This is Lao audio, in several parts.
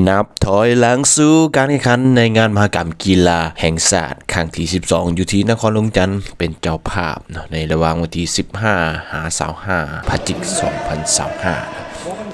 ນັບຖອຍຫຼັງສູ່ການແຂ່ງຂັນໃນງານມະຫະກຳກິລາແຫ່ງຊາດຄັ້ງທີສິບສອງ ຢູ່ທີ່ນະຄອນຫຼວງວຽງຈັນ ເປັນເຈົ້າພາບເນາະ ໃນລະຫວ່າງວັນທີສິບຫ້າ ຫາ ຊາວຫ້າ ພະຈິກ ສອງພັນຊາວຫ້າ.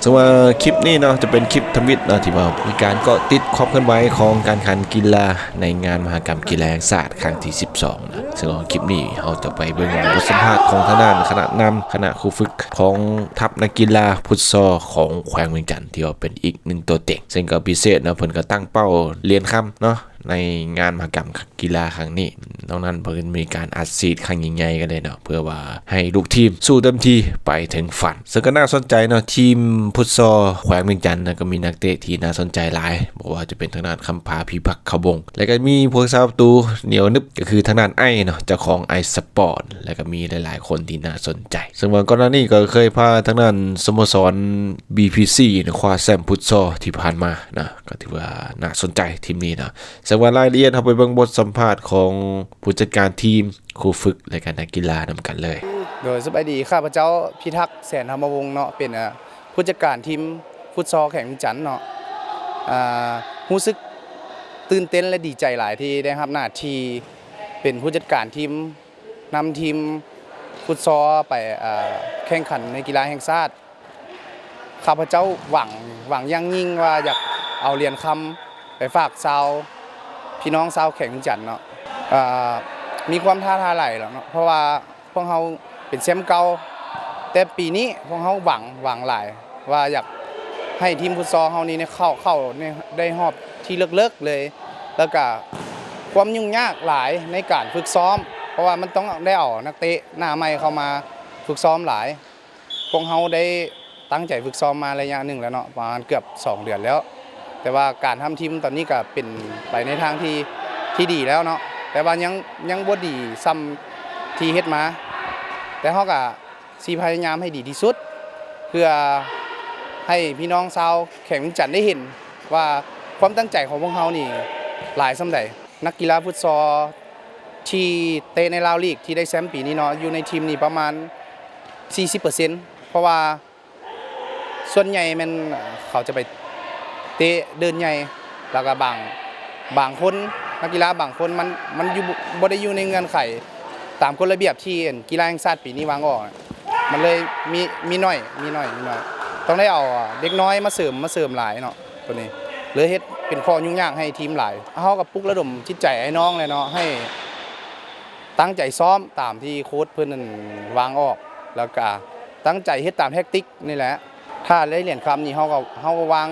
ເຊິ່ງວ່າຄລິບນີ້ເນາະ ຈະເປັນຄລິບທຳອິດເນາະ ທີ່ວ່າມີການເກາະຕິດຄວາມເຄື່ອນໄຫວຂອງການແຂ່ງຂັນກິລາໃນງານມະຫະກຳກິລາແຫ່ງຊາດຄັ້ງທີສິບສອງນະ. ເຊິ່ງວ່າຄລິບນີ້ເຮົາຈະໄປເບິ່ງບົດສຳພາດຂອງທາງດ້ານຄະນະນຳ ຄະນະຄູຝຶກຂອງທັບນັກກິລາຟຸດຊໍຂອງແຂວງວຽງຈັນ ທີ່ວ່າເປັນອີກໜຶ່ງຕົວເຕັງ ເຊິ່ງກໍພິເສດເນາະ ເພິ່ນກໍຕັ້ງເປົ້າຫຼຽນຄຳເນາະ ໃນງານມະຫະກຳກິລາຄັ້ງນີ້. ນອກນັ້ນເພິ່ນມີການອັດສີດຄັ້ງຍິ່ງໃຫຍ່ກັນເລີຍເນາະ ເພື່ອວ່າໃຫ້ລູກທີມສູ້ເຕັມທີ່ໄປເຖິງຝັນ. ເຊິ່ງກໍໜ້າສົນໃຈເນາະ ທີມຟຸດຊໍແຂວງວຽງຈັນນະ ກໍມີນັກເຕະທີ່ໜ້າສົນໃຈຫຼາຍ ບໍ່ວ່າຈະເປັນທາງດ້ານຄຳຜາ ພິພັກ ເຂົ້າວົງ ແລະກໍມີຜູ້ຮັກສາປະຕູໜຽວໜຶບ ກໍຄືທາງດ້ານໄອເນາະ ເຈົ້າຂອງໄອສະປອດ ແລະກໍມີຫຼາຍໆຄົນທີ່ໜ້າສົນໃຈ. ເຊິ່ງວ່າກ່ອນໜ້ານີ້ກໍເຄີຍພາທາງດ້ານສະໂມສອນ ບີພີຊີ ເນາະ ຄວ້າແຊ້ມຟຸດຊໍທີ່ຜ່ານມານະ ກໍຖືວ່າໜ້າສົນໃຈທີມນີ້ເນາະ. ເຊິ່ງວ່າລາຍລະອຽດ ເຮົາໄປເບິ່ງບົດສຳພາດຂອງຜູ້ຈັດການທີມ, ຄູຝຶກ ແລະກະນັກກິລານຳກັນເລີຍ. ໂດຍ ສະບາຍດີ, ຂ້າພະເຈົ້າ ພິທັກ ແສນທຳມະວົງ ເນາະ ເປັນ ເອີ ຜູ້ຈັດການທີມຟຸດຊໍແຂວງວຽງຈັນເນາະ. ອາ ຮູ້ສຶກຕື່ນເຕັ້ນ ແລະ ດີໃຈຫຼາຍທີ່ໄດ້ຮັບໜ້າທີ່ເປັນຜູ້ຈັດການທີມ ນຳທີມຟຸດຊໍໄປ ເອີ ແຂ່ງຂັນໃນກິລາແຫ່ງຊາດ. ຂ້າພະເຈົ້າຫວັງ, ຫວັງຢ່າງຍິ່ງວ່າຢາກເອົາຫຼຽນຄຳໄປຝາກຊາວ ພີ່ນ້ອງຊາວແຂວງວຽງຈັນເນາະ. ເອີ ມີຄວາມທ້າທາຍຫຼາຍແລ້ວເນາະ ເພາະວ່າພວກເຮົາເປັນແຊ້ມເກົ່າ, ແຕ່ປີນີ້ພວກເຮົາຫວັງ, ຫວັງຫຼາຍວ່າຢາກໃຫ້ທີມຟຸດຊໍເຮົານີ້ເຂົ້າ, ເຂົ້າໃນ, ໄດ້ຮອບທີ່ເລິກໆເລີຍ. ແລ້ວກະຄວາມຫຍຸ້ງຍາກຫຼາຍໃນການຝຶກຊ້ອມ, ເພາະວ່າມັນຕ້ອງໄດ້ເອົານັກເຕະໜ້າໃໝ່ເຂົ້າມາຝຶກຊ້ອມຫຼາຍ. ພວກເຮົາໄດ້ຕັ້ງໃຈຝຶກຊ້ອມມາໄລຍະໜຶ່ງແລ້ວເນາະ, ປະມານເກືອບສອງເດືອນແລ້ວ, ແຕ່ວ່າການທຳທີມຕອນນີ້ກະເປັນໄປໃນທາງທີ່, ທີ່ດີແລ້ວເນາະ, ແຕ່ວ່າຍັງ, ຍັງບໍ່ດີສ່ຳທີ່ເຮັດມາ, ແຕ່ເຮົາກະຊິພະຍາຍາມໃຫ້ດີທີ່ສຸດ ເພື່ອໃຫ້ພີ່ນ້ອງຊາວແຂວງວຽງຈັນໄດ້ເຫັນວ່າຄວາມຕັ້ງໃຈຂອງພວກເຮົານີ້ຫຼາຍສ່ຳໃດ. ນັກກິລາຟຸດຊໍທີ່ເຕະໃນລາວລີກທີ່ໄດ້ແຊ້ມປີນີ້ເນາະ, ຢູ່ໃນທີມນີ້ປະມານສີ່ສິບເປີເຊັນ ເພາະວ່າສ່ວນໃຫຍ່ແມ່ນເຂົາຈະໄປເຕະເດີ່ນໃຫຍ່, ແລ້ວກະບາງ, ບາງຄົນ, ນັກກິລາບາງຄົນມັນ, ມັນຢູ່, ບໍ່ໄດ້ຢູ່ໃນເງື່ອນໄຂຕາມກົດລະບຽບທີ່ ອັນ ກິລາແຫ່ງຊາດປີນີ້ວາງອອກ. ມັນເລີຍມີ, ມີໜ້ອຍ, ມີໜ້ອຍ, ມີໜ້ອຍ. ຕ້ອງໄດ້ເອົາເດັກນ້ອຍມາເສີມ, ມາເສີມຫຼາຍເນາະ ໂຕນີ້. ເລີຍເຮັດເປັນຂໍ້ຫຍຸ້ງຍາກໃຫ້ທີມຫຼາຍ. ເຮົາກໍປຸກລະດົມຈິດໃຈອ້າຍນ້ອງແຫຼະເນາະ, ໃຫ້ຕັ້ງໃຈຊ້ອມຕາມທີ່ໂຄດເພິ່ນນັ້ນວາງອອກ, ແລ້ວກະຕັ້ງໃຈເຮັດຕາມແທັກຕິກນີ້ແຫຼະ. ຖ້າໄດ້ຫຼຽນຄຳນີ້ ເຮົາກໍ, ເຮົາກໍວາງ